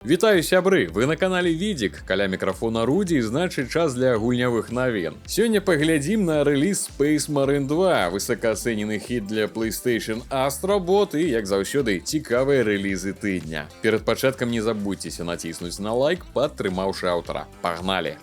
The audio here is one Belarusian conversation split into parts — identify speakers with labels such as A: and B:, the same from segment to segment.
A: Вітаю, сябры! Вы на канале Відзік, каля мікрафона Рудзі, і, значыць, час для гульнявых навін. Сёння паглядзім на рэліз Space Marine 2, высокаацэнены хіт для PlayStation Astro Bot і, як заўсёды, цікавыя рэлізы тыдня. Перад пачаткам не забудзьцеся націснуць на лайк, падтрымаўшы аўтара. Пагналі!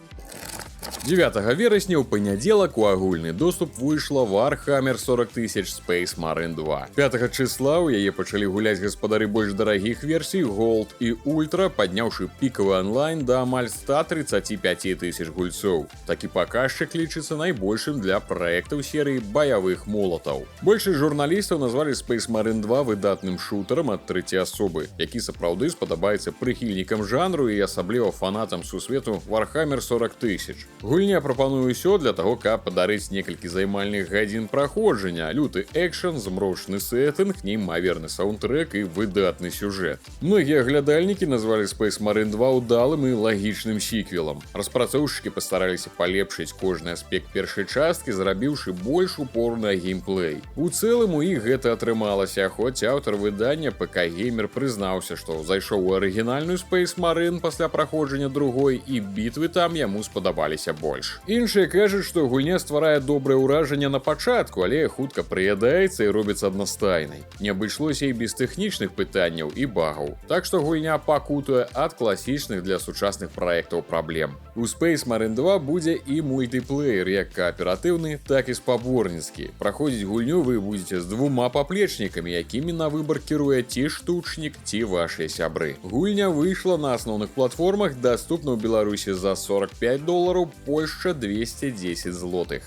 A: 9 верасня, ў панядзелак, у агульны доступ выйшла Warhammer 40 тысяч Space Marine 2. 5 числа ў яе пачалі гуляць гаспадары больш дарагіх версій Gold і Ultra, падняўшы пікавы онлайн да амаль 135 тысяч гульцоў. Такі паказчык лічыцца найбольшым для праектаў серыі баявых молатаў. Большасць журналістаў назвалі Space Marine 2 выдатным шутарам ад трэцяй асобы, які сапраўды спадабаецца прыхільнікам жанру і асабліва фанатам сусвету Warhammer 40 тысяч. Гульня прапануе ўсё для таго, каб падарыць некалькі займальных гадзін праходжання: люты экшэн, змрочны сеттынг, неймаверны саундтрэк і выдатны сюжэт. Многія аглядальнікі назвалі Space Marine 2 удалым і лагічным сіквелам. Распрацоўшчыкі пастараліся палепшыць кожны аспект першай часткі, зрабіўшы больш упор на геймплей. У цэлым у іх гэта атрымалася, хоць аўтар выдання ПК Геймер прызнаўся, што зайшоў у арыгінальную Space Marine пасля праходжання другой, і бітвы там яму спадабаліся больш. Іншыя кажуць, што гульня стварае добрае ўражанне на пачатку, але хутка прыядаецца і робіцца аднастайнай. Не абышлося і без тэхнічных пытанняў і багаў. Так што гульня пакутуе ад класічных для сучасных праектаў праблем. У Space Marine 2 будзе і мультыплеер, як кааператыўны, так і спаборніцкі. Праходзіць гульню вы будзеце з двума паплечнікамі, якімі на выбар кіруе ці штучнік, ці вашыя сябры. Гульня выйшла на асноўных платформах, даступна ў Беларусі за 45 долараў, Польшча 210 злотых.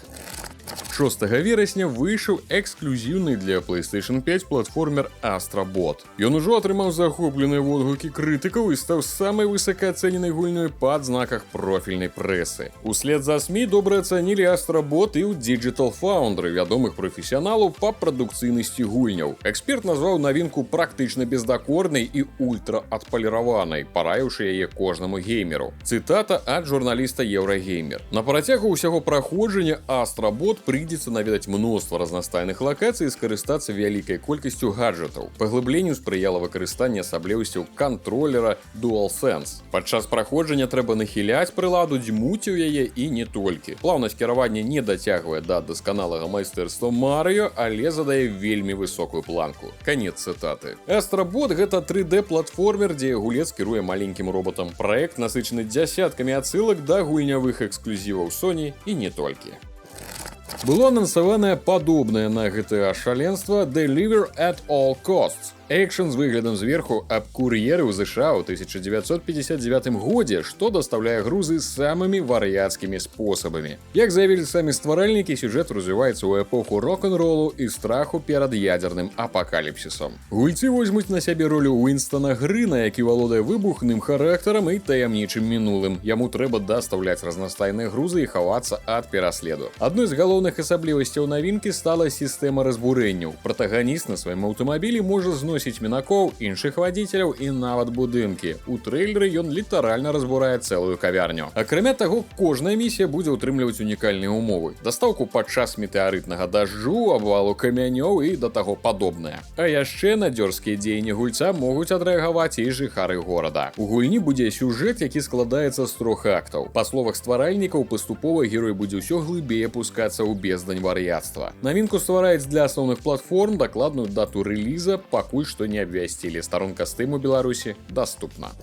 A: 6 верасня выйшаў эксклюзіўны для PlayStation 5 платформер Astro Bot. Ён ужо атрымаў захопленыя водгукі крытыкаў і стаў самай высокаацэненай гульнёй па адзнаках профільнай прэсы. Услед за СМІ добра ацанілі Astro Bot і ў Digital Foundry, вядомых прафесіяналаў па прадукцыйнасці гульняў. Эксперт назваў навінку практычна бездакорнай і ультраадпаліраванай, параіўшы яе кожнаму геймеру. Цытата ад журналіста Eurogamer: «На працягу ўсяго праходжання Astro Bot прыйдзецца наведаць мноства разнастайных лакацый і скарыстацца вялікай колькасцю гаджетаў. Паглыбленню спрыяла выкарыстанне асаблівасцяў кантролера DualSense. Падчас праходжання трэба нахіляць прыладу, дзьмуць у яе і не толькі. Плаўнасць кіравання не дацягвае да дасканалага майстэрства Марыо, але задае вельмі высокую планку». Канец цытаты. Astro Bot — гэта 3D платформер, дзе гулец кіруе маленькім роботам. Праект насычаны дзясяткамі адсылак да гульнявых эксклюзіваў Sony і не толькі. Было анансаванае падобнае на GTA шаленства Deliver at All Costs. Экшэн з выглядам зверху аб кур'еры ў ЗША ў 1959 годзе, што дастаўляе грузы самымі вар'яцкімі спосабамі. Як заявілі самі стваральнікі, сюжэт развіваецца ў эпоху рок-н-ролу і страху перад ядзерным апакаліпсісам. Гульцы возьмуць на сябе ролю Уінстона Грына, які валодае выбухным характарам і таямнічым мінулым. Яму трэба дастаўляць разнастайныя грузы і хавацца ад пераследу. Адной з галоўных асаблівасцяў навінкі стала сістэма разбурэнняў. Пратаганіст на сваім аўтамабілі можа зносіць мінакоў, іншых вадзіцеляў і нават будынкі. У трэйлеры ён літаральна разбурае цэлую кавярню. Акрамя таго, кожная місія будзе ўтрымліваць унікальныя умовы: дастаўку падчас метэарытнага дажджу, абвалу камянёў і да таго падобнае. А яшчэ на дзёрзкія дзеянні гульца могуць адрэагаваць і жыхары горада. У гульні будзе сюжэт, які складаецца з трох актаў. Па словах стваральнікаў, паступова герой будзе ўсё глыбей апускацца ў бездань вар'яцтва. Навінку ствараюць для асноўных платформ, дакладную дату рэліза пакуль што не абвясцілі. Старонка Steam у Беларусі даступна.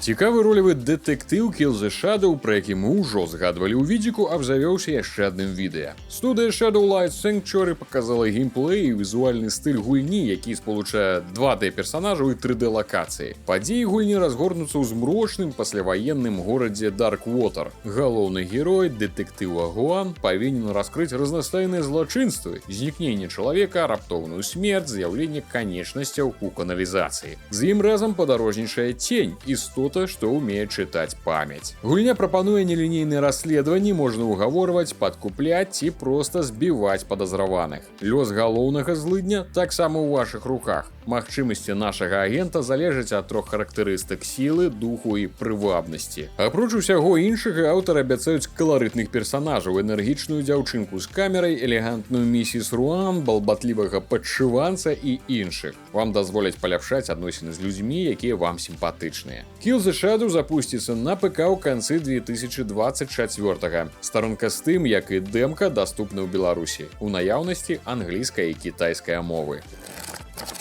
A: Цікавы ролевы дэтэктыў Kill the Shadow, пра які мы ўжо згадвалі ў відзіку, абзавёўся яшчэ адным відэа. Студыя Shadow Light Sanctuary показала геймплей і візуальны стыль гульні, які спалучае 2D персанажаў і 3D лакацыі. Падзеі гульні разгорнуцца ў змрочным пасляваенным горадзе Darkwater. Галоўны герой, дэтэктыў Агуан, павінен раскрыць разнастайныя злачынствы: знікненне чалавека, раптоўную смерць, з'яўленне канечнасцяў у каналізацыі. З ім разам падарожнічае цень, істота, што ўмее чытаць памяць. Гульня прапануе нелінейныя расследаванні, можна ўгаворваць, падкупляць ці проста збіваць падазраваных. Лёс галоўнага злыдня таксама ў вашых руках. Магчымасці нашага агента залежаць ад трох характарыстык: сілы, духу і прывабнасці. Апроч усяго іншага, аўтары абяцаюць каларытных персанажаў: энергічную дзяўчынку з камерай, элегантную місіс Руан, балбатлівага падшыванца і іншых. Вам дазволяць паляпшаць адносіны з людзьмі, якія вам сімпатычныя. Kill the Shadow запусціцца на ПК ў канцы 2024. Старонка Steam, як і дэмка, даступна ў Беларусі. У наяўнасці англійская і кітайская мовы.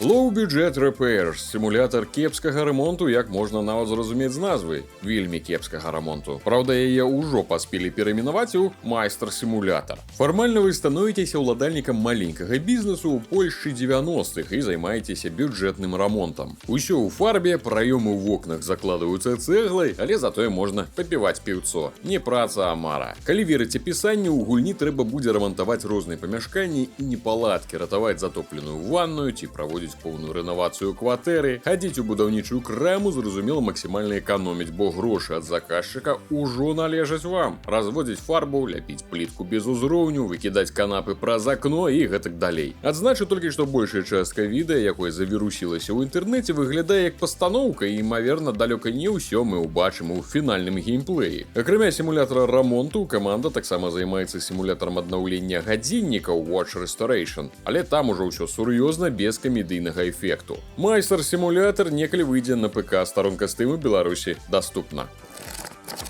A: Low Budget Repairs — сімулятар кепскага рамонту, як можна нават зразумець з назвы, вельмі кепскага рамонту. Праўда, яе ўжо паспелі перайменаваць у Майстар сімулятар. Фармальна вы становіцеся ўладальнікам маленькага бізнесу ў Польшчы 90-х і займаецеся бюджэтным рамонтам. Усё ў фарбе, праёмы ў вокнах закладваюцца цэглай, але затое можна папіваць піўцо. Не праца, а мара. Калі верыць апісанню, у гульні трэба будзе рамантаваць розныя памяшканні і непаладкі, ратаваць затопленую ванную ці праводзіць поўную рэновацыю кватэры, хадзіць у будаўнічую краму, зразумела, максімальна эканоміць, бо грошы ад заказчыка ўжо належаць вам. Разводзіць фарбу, ляпіць плітку без узроўню, выкідаць канапы праз акно і гэтак далей. Адзначу толькі, што большая частка відэа, якое завірусілася ў інтэрнэце, выглядае як пастаноўка, і, імаверна, далёка не ўсё мы ўбачым у фінальным геймплеі. Акрамя сімулятара рамонту, каманда таксама займаецца сімулятарам аднаўлення гадзіннікаў Watch Restoration, але там ужо ўсё сур'ёзна, без камедыйнага эфекту. Майстар сімулятар некалі выйдзе на ПК, старонка Steam у Беларусі даступна.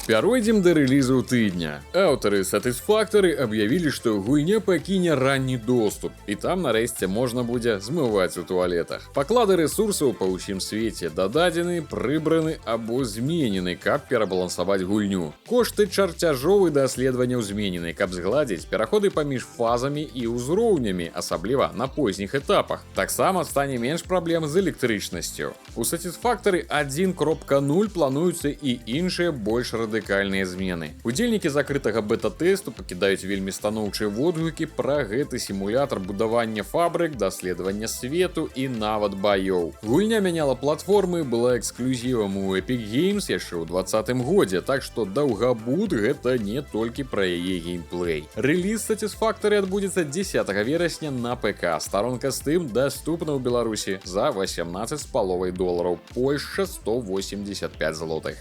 A: Пяройдзем да рэлізаў тыдня. Аўтары Satisfactory аб'явілі, што гульня пакіне ранні доступ, і там нарэшце можна будзе змываць у туалетах. Паклады рэсурсаў па ўсім свеце дададзены, прыбраны або зменены, каб перабалансаваць гульню. Кошты чарцяжоў і даследаванняў зменены, каб згладзіць пераходы паміж фазамі і ўзроўнямі, асабліва на позніх этапах. Таксама стане менш праблем з электрычнасцю. У Satisfactory 1.0 плануюцца і іншыя, больш радыкальныя змены. Удзельнікі закрытага бета-тэсту пакідаюць вельмі станоўчыя водгукі пра гэты сімулятар будавання фабрык, даследавання свету і нават баёў. Гульня мяняла платформы, была эксклюзівам у Epic Games яшчэ ў 20-м годзе, так што даўгабуд — гэта не толькі пра яе геймплей. Рэліз Satisfactory адбудзецца 10 верасня на ПК. Старонка Steam даступна ў Беларусі за 18,5 долараў, Польшча — 185 злотых.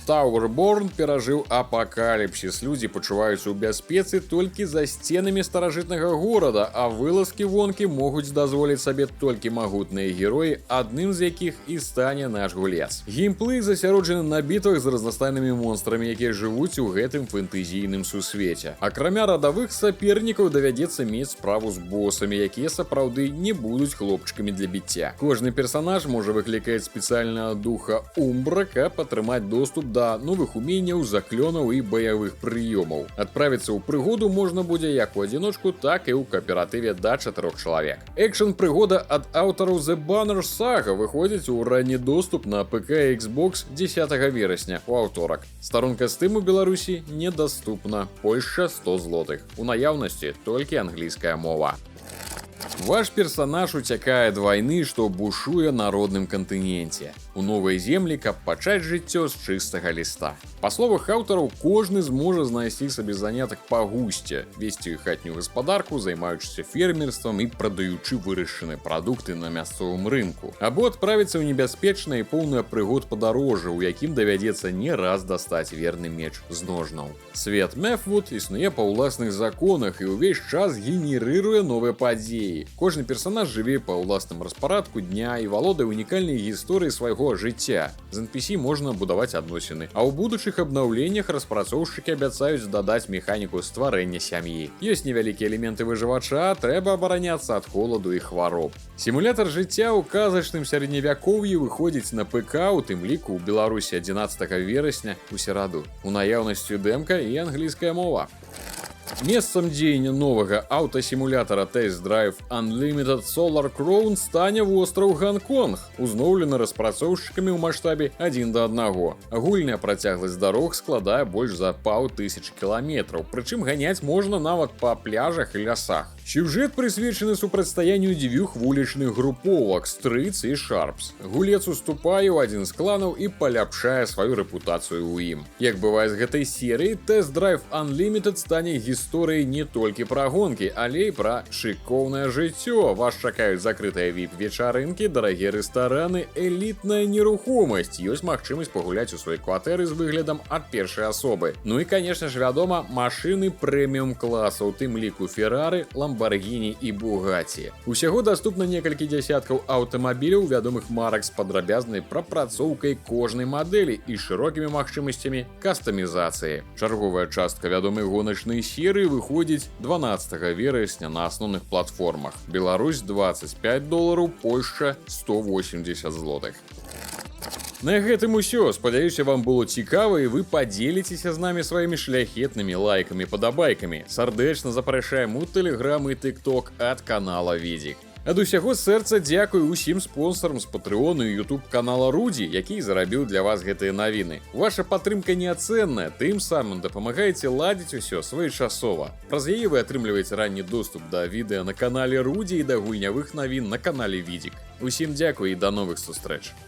A: Towerborn перажыў апакаліпсіс. Людзі пачуваюцца ў бяспецы толькі за сценамі старажытнага горада, а вылазкі вонкі могуць дазволіць сабе толькі магутныя героі, адным з якіх і стане наш гулец. Геймплей засяроджаны на бітвах з разнастайнымі монстрамі, якія жывуць у гэтым фэнтэзійным сусвеце. Акрамя радавых сапернікаў давядзецца мець справу з босамі, якія сапраўды не будуць хлопчыкамі для біцця. Кожны персанаж можа выклікаць спецыяльнага духа Умбра, каб атрымаць доступ да новых уменняў, заклёнаў і баявых прыёмаў. Адправіцца ў прыгоду можна будзе як у адзіночку, так і ў кааператыве да чатырох чалавек. Экшн прыгода ад аўтараў The Banner Saga выходзіць у ранні доступ на ПК і Xbox 10 верасня, у аўторак. Старонка Steam у Беларусі недаступна. Польшча — 100 злотых. У наяўнасці толькі англійская мова. Ваш персанаж уцякае ад вайны, што бушуе на родным кантыненце, у новыя землі, каб пачаць жыццё з чыстага ліста. Па словах аўтараў, кожны зможа знайсці сабе занятак па гусце, весці хатнюю гаспадарку, займаючыся фермерствам і прадаючы вырашчаныя прадукты на мясцовым рынку, або адправіцца ў небяспечнае і поўнае прыгод падарожжа, у якім давядзецца не раз дастаць верны меч з ножнаў. Свет Мефвуд існуе па ўласных законах і ўвесь час генерыруе новыя падзеі. Кожны персанаж жыве па ўласным распарадку дня і валодае унікальнай гісторыяй свайго жыцця. З NPC можна будаваць адносіны. А ў будучых абнаўленнях распрацоўшчыкі абяцаюць дадаць механіку стварэння сям'і. Ёсць невялікія элементы выжывача, трэба абараняцца ад холаду і хвароб. Сімулятар жыцця ў казачным сярэдневякоўі выходзіць на ПК, у тым ліку ў Беларусі, 11 верасня, у сераду. У наяўнасці дэмка і англійская мова. Месцам дзеяння новага аўтасімулятара Test Drive Unlimited Solar Crown стане востраў Гонконг, узноўлены распрацоўшчыкамі ў маштабе 1 да 1. Агульная працягласць дарог складае больш за паўтысячы кіламетраў, прычым ганяць можна нават па пляжах і лясах. Сюжэт прысвечаны супрацьстаянню дзвюх вулічных груповак, Стрытс і Шарпс. Гулец уступае ў адзін з кланаў і паляпшае сваю рэпутацыю ў ім. Як бывае з гэтай серыі, Test Drive Unlimited стане гісторыяй не толькі пра гонкі, але і пра шыкоўнае жыццё. Вас чакаюць закрытыя VIP-вечарынкі, дарагія рэстараны, элітная нерухомасць. Ёсць магчымасць пагуляць у сваёй кватэры з выглядам ад першай асобы. Ну і, конечно ж, вядома, машыны прэміум класа, у тым ліку Феррары, Ламбаргіні і Бугаці. Усяго даступна некалькі дзясяткаў аўтамабіляў вядомых марак з падрабязнай прапрацоўкай кожнай мадэлі і шырокімі магчымасцямі кастамізацыі. Чарговая частка вядомай гоначнай серыі выходзіць 12 верасня на асноўных платформах. Беларусь — 25 долараў, Польшча — 180 злотых. На гэтым усё. Спадзяюся, вам было цікава і вы падзеліцеся з намі сваімі шляхетнымі лайкамі, падабайкамі. Сардэчна запрашаем у Тэлеграм і Тыкток ад канала Відзік. Ад усяго сэрца дзякую усім спонсорам з Патрыону і YouTube канала Рудзі, які зарабіў для вас гэтыя навіны. Ваша падтрымка неацэнная, тым самым дапамагаеце ладзіць усё своечасова. Праз яе вы атрымліваеце ранні доступ да відэа на канале Рудзі і да гульнявых навін на канале Відзік. Усім дзякуй і да новых сустрэч.